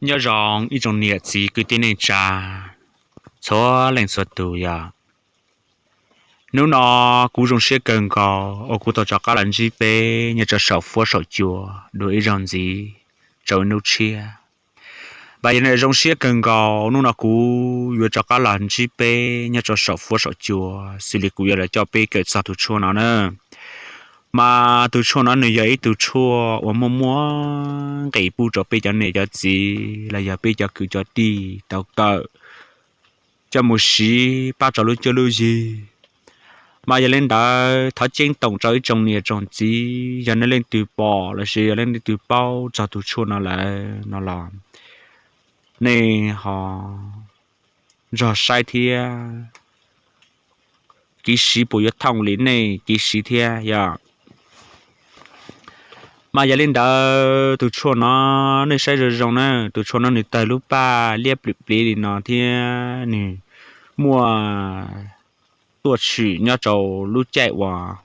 Nyob zoo ib tsoom niam txiv kwv tij neej tsa txhua leej txhua tus yom. Hnub no kuv zoo siab kawg nkaus uas kuv tau rov qab los ntsib peb nyob rau saum fuab saum cua dua ib zaug ntxiv rau ib hnub tshiab. Mas yog li zoo siab kawg nkaus hnub no kuv yuav rov qab los ntsib peb nyob rau saum fuab saum cua xws li kuv yuav los coj peb kawm txog tus tshuaj no na. Mas tus tshuaj no nws yog ib tug tshuaj uas muaj muaj nqis pub rau peb cov niam cov txiv los yog peb cov kwv cov tij tau kawm coj mus siv pab rau lub cuab lub yig. Mas yog li ntawd thov ceeb toom rau ib tsoom niam tsoom txiv, yog nej leej twg pom lossis yog nej leej twg paub txog tus tshuaj no lawm no los nej ho nrog saib thiab kev siv puas yuav thooj li nej kev siv thiab yom. Mas yog li ntawd tus tshuaj no nej saib zoo zoo na, tus tshuaj no nws tawg lub paj liab pliv pliv li no thiab nws muaj tuaj tshwm nyob rau lub caij uas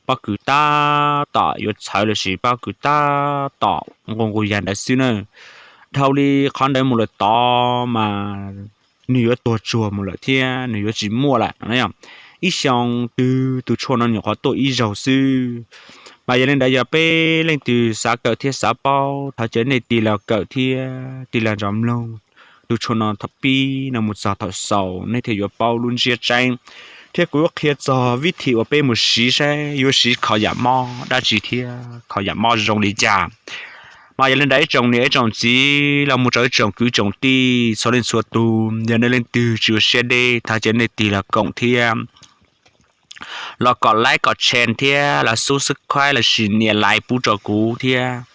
pob kws tab tom yuav txhawv lossis pob kws tab tom nqus nqus yag ntawd xwb na. Dhau li qhov ntawd mus lawm tod mas nws yuav tuag tsuag mus lawm thiab nws yuav tsis muaj lawm no. Ib xyoo twg tus tshuaj no nyuam qhuav tuaj ib zaug xwb. Mas yog li ntawd yog peb leej twg xav kawm thiab xav paub thov caw nej tig los kawm thiab tig los nrog mloog tus tshuaj no thaum pib no mus txog thaum xaus nej thiaj yuav paub lub ntsiab tseeb. Thiab kuv yuav qhia txog vib thim uas peb mus siv saib yuav siv kho yam mob dab tsi thiab kho yam mob zoo li cas. Mas yog li ntawd ib tsoom niam ib tsoom txiv los mus rau ib tsoom kwv tsoom tij txhua leej txhua tus, yog nej leej twg tsis ua siab deb thov caw nej tig los koom thiab los kom like kom share thiab los subscribe lossis nias like pub rau kuv thiab.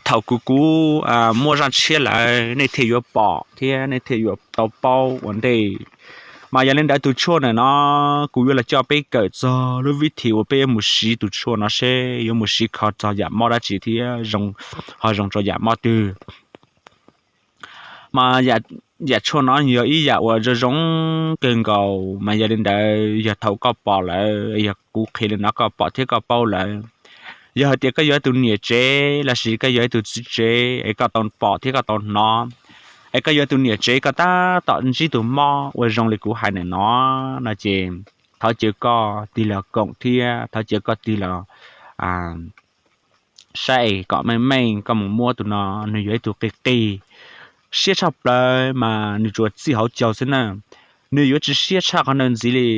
Thaum kuv kuv muaj zaj tshiab lawm nej thiaj yuav pom thiab nej thiaj yuav tau paub ua ntej. Mas yog li ntawd tus tshuaj ntawm no kuv yuav los coj peb kawm txog lub vib thim uas peb yuav mus siv tus tshuaj no seb yuav mus siv kho txog yam mob dab tsi thiab ho zoo rau yam mob twg. Mas yam tshuaj no yog ib yam uas zoo zoo kawg nkaus, mas yog li ntawd yog thaum koj pom lawm, yog kuv qhia li no koj pom thiab koj paub lawm. Yog hais tias koj yog ib tug niam tsev lossis koj yog ib tug txiv tsev es koj tau pom thiab koj tau hnov, es koj yog tus niam tsev koj tab tom ntsib tus mob uas zoo li kuv hais ntawm no, no ces thov caw koj tig los koom thiab thov caw koj tig los saib es kom meej meej koj mus muab tus no, nws yog ib tug qig qig siab tshaj plaws mas nws tsuas txij hauv caug xwb na. Nws yuav tsis siab tshaj qhov ntawd ntxiv li,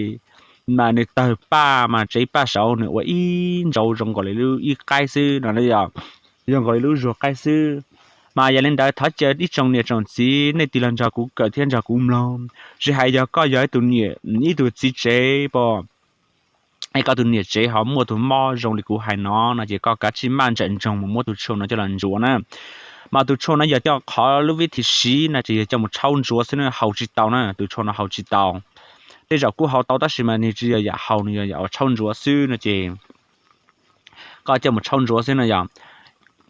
mas nws tawg paj mas tsev paj saud nws ua ib ntsauv zoo nkaus li lub ib qaib xwb no, yog nkaus li lub zuag qaib xwb. Mas yog li ntawd thov caw ib tsoom niam tsoom txiv nej tig los nrog kuv kawm thiab nrog kuv mloog. Tsis hais yog koj yog ib tug niam ib tug txiv tsev pom es koj tus niam tsev ho muaj tus mob zoo li kuv hais no no ces koj kav tsij maj ntsawm ntsoog mus muab tus tshuaj no coj los ntsuav na. Mas tus tshuaj no yog coj qhov lub vib thim siv no ces yog coj mus tshauj ntsuav xwb na, haus tsis tau na, tus tshuaj no haus tsis tau. Tej zaum kuj haus tau tab sis mas nws tsis yog yam haus, nws yog yam uas tshauj ntsuav xwb no ces koj coj mus tshauj ntsuav xwb no yog.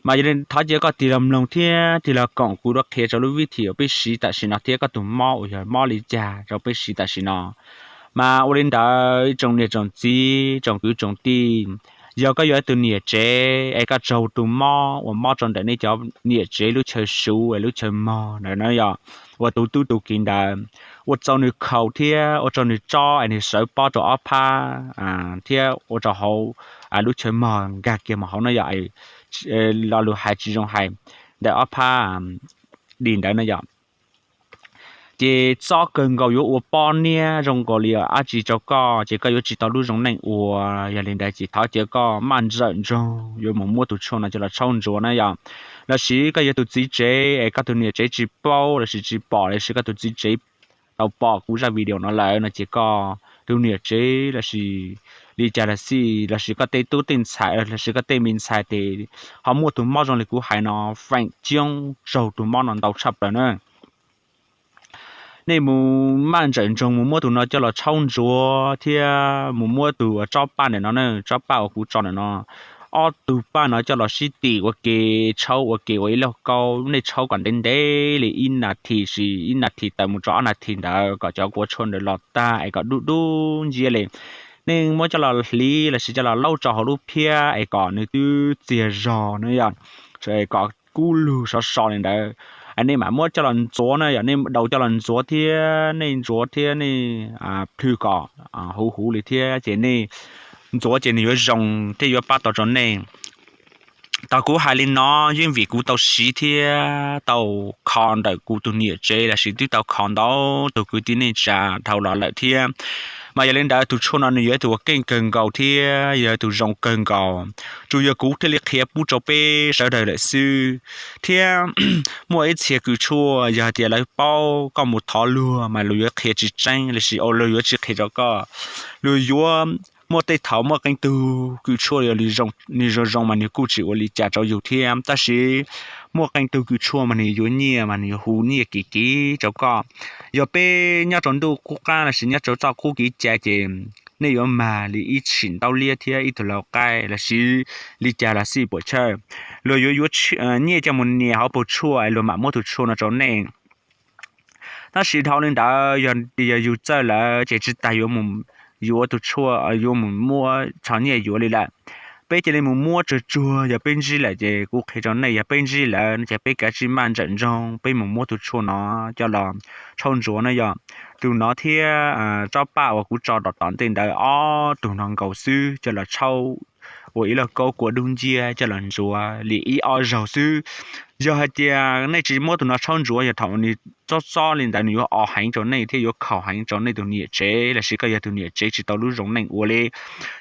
Mas yog li thov caw koj tig los mloog thiab tig los koom kuv rov qhia rau lub vib thim uas peb siv tam sim no thiab koj tus mob uas yog mob li cas rau peb siv tam sim no. Mas ua li ntawd ib tsoom niam tsoom txiv tsoom kwv tsoom tij, yog koj yog ib tug niam tsev es koj raug tus mob uas mob rau ntawm nej cov niam tsev lub chaw suv es lub chaw mog ntawd no yog, uas tus tub tus kiv ntawd ua rau nws khaus thiab ua rau nws tsob es nws sawv pob rau ob phab thiab ua rau hauv lub chaw mog nkag kiag mus hauv no yog, lo lus hais tsis zoo hais, ntawm ob phab di ntawd no yog. Ces txob kawg nkaus yuav ua pob niab zoo nkaus li dab tsi rau koj ces koj yuav tsis tau lub zoo neej ua. Yog li ntawd ces thov caw koj maj ntsawm ntsoog yuav mus muab tus tshuaj no coj los tshauj ntsuav na yog. Lossis koj yog tus txiv tsev es koj tus niam tsev tsis paub lossis tsis pom lossis koj tus txiv tsev tau pom kuv zaj video no lawm no ces koj tus niam tsev lossis li cas los xij lossis koj tej tub tej ntxhais lossis koj tej me ntxhais tes ho muaj tus mob zoo li kuv hais no, feem coob raug tus mob no ntau tshaj plaws na. Nej mus maj ntsawm ntsoog mus muab tus no coj los tshauj ntsuav thiab mus muab tus tsob paj ntawm no na, tsob paj uas kuv tso ntawm no, ob tug paj no coj los sib tim ua ke, tshauj ua ke ua ib lauj kaub, nej tshauj kom ntev ntev li ib nas this, ib nas this tawm mus rau ob nas this ntawd kom cov kua tshuaj ntawd los tag es kom dub dub nciab li. Nej muab coj los hliv lossis coj los laub rau hauv lub phiab es kom nws twb txiag zog na yog, kom kub lug sov so li ntawd. nej mam muab coj los ntxuav na, yog nej daus coj los ntxuav thiab nej ntxuav thiab nej plhws kom huv huv li thiab ces nej ntxuav ces nws yuav zoo thiab yuav pab tau rau nej. Tau kuv hais li no yeej vim kuv tau siv thiab tau kho ntawm kuv tus niam tsev los sis twb tau kho ntau tus kwv tij neej tsa dhau los lawm thiab. Mas yog li ntawd tus tshuaj no nws yog ib tug uas keej kawg nkaus thiab yog ib tug zoo kawg nkaus, tsuas yog kuv thiaj li qhia pub rau peb sawv daws lawm xwb. Thiab muaj ib txhia kws tshuaj yog hais tias lawv paub koj mus thov luag mas luag yuav qhia tsis tseeb los sis luag yuav tsis qhia rau koj. Luag yuav muaj tej thaum muaj qee tug kws tshuaj nws zoo zoo mas nws kuj tsis ua li cas rau yus thiab, tab sis muaj qee tug kws tshuaj mas nws yuav nyiaj mas nws yuav hu nyiaj kim kim rau koj. Yog peb nyob rau ntuj qub qab los sis nyob rau txoj qub kev cai ces nej yuav mag li ib tshim ntaub liab thiab ib tug lau qaib los sis li cas los xij puam chawj. Luag yuav yuav nyiaj coj mus nias hauv paus tshuaj luag mam muab tus tshuaj no rau nej. Tab sis dhau li ntawd yog yus txawj lawm ces tsis tas yuav mus yuav tus tshuaj, yuav mus muab tsho nyiaj yuav li lawm. Peb cia li mus muab tsuag tsuag, yog peb ntsib lawm ces kuv qhia rau nej, yog peb ntsib lawm no ces peb kav tsij maj ntsawm ntsoog peb mus muab tus tshuaj no coj los tshauj ntsuav na yog. Tus no thiab tsob paj uas kuv tso tom tom ntej ntawd ob tug no nkaus xwb coj los tshauj ua ib lauj kaub kua dub nciab coj los ntsuav li ib ob zaug xwb. Yog hais tias nej tsis muab tus no tshauj ntsuav yog thaum nws txob txob li ntawd nws yuav o heev rau nej thiab yuav khaum heev rau nej tus niam tsev los sis koj yog tus niam tsev tsis tau lub zoo neej ua li.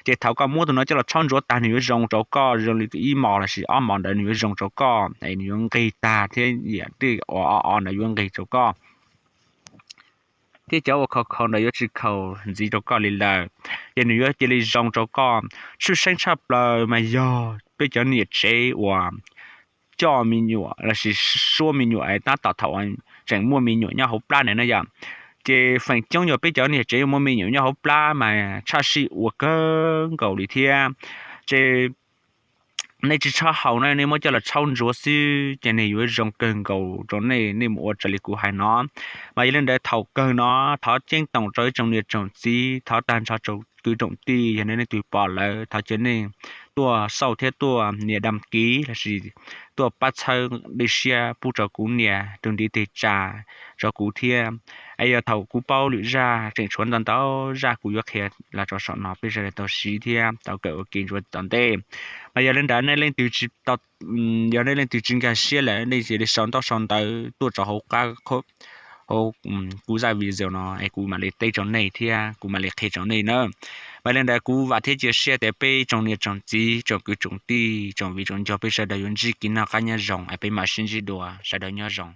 Ces thaum koj muab tus no coj los tshauj ntsuav tag nws yuav zoo rau koj zoo li ib hmos los sis ob hmos ntawd nws yuav zoo rau koj es nws yuav nqig tag thiab yam tej uas o o ntawd yuav nqig rau koj thiab cov uas khaus khaus ntawd yuav tsis khaus ntxiv rau koj li lawm. Ces nws yuav cia li zoo rau koj. Tshwj xeeb tshaj plaws mas yog peb cov niam tsev uas coj me nyuam los sis suab me nyuam es tab tom thaum tseem muaj me nyuam nyob hauv plab ntawd na yom. Ces feem coob yog peb cov niam tsev muaj me nyuam nyob hauv plab mas tshaj sij ua kawg nkaus li thiab. Ces nej tsis txhob haus na, nej muab coj los tshauj ntsuav xwb ces nws yuav zoo kawg nkaus rau nej, nej mus ua raws li kuv hais no. Mas yog li ntawd thaum kawg no thov ceeb toom rau ib tsoom niam tsoom txiv, thov tag nrho tsoom kwv tsoom tij yog nej leej twg pom lawm thov cia nej tuaj xauj thiab tuaj nias dam kiv los sis tuaj pab txhawb dej siab pub rau kuv nias tus ntiv tes tsa rau kuv thiab. Es yog thaum kuv paub lwm zaj tseem tshuav ntau ntau zaj kuv yuav qhia los rau saum no peb sawv daws tau siv thiab tau kawm ua ke ntsuav tom ntej. Mas yog li ntawd nej leej twg tsis tau, yog nej leej twg tsis nkag siab lawm nej cia li sau ntaub sau ntawv tuaj rau hauv qab hauv kuv zaj video no es kuv mam li teb rau nej thiab kuv mam li qhia rau nej na. Mas li ntawd kuv vam thiab cia siab tias peb tsoom niam tsoom txiv tsoom kwv tsoom tij tsoom viv tsoom ncaus peb sawv daws yuav ntsib kev noj qab nyob zoo es peb mam sib ntsib dua, sawv daws nyob zoo.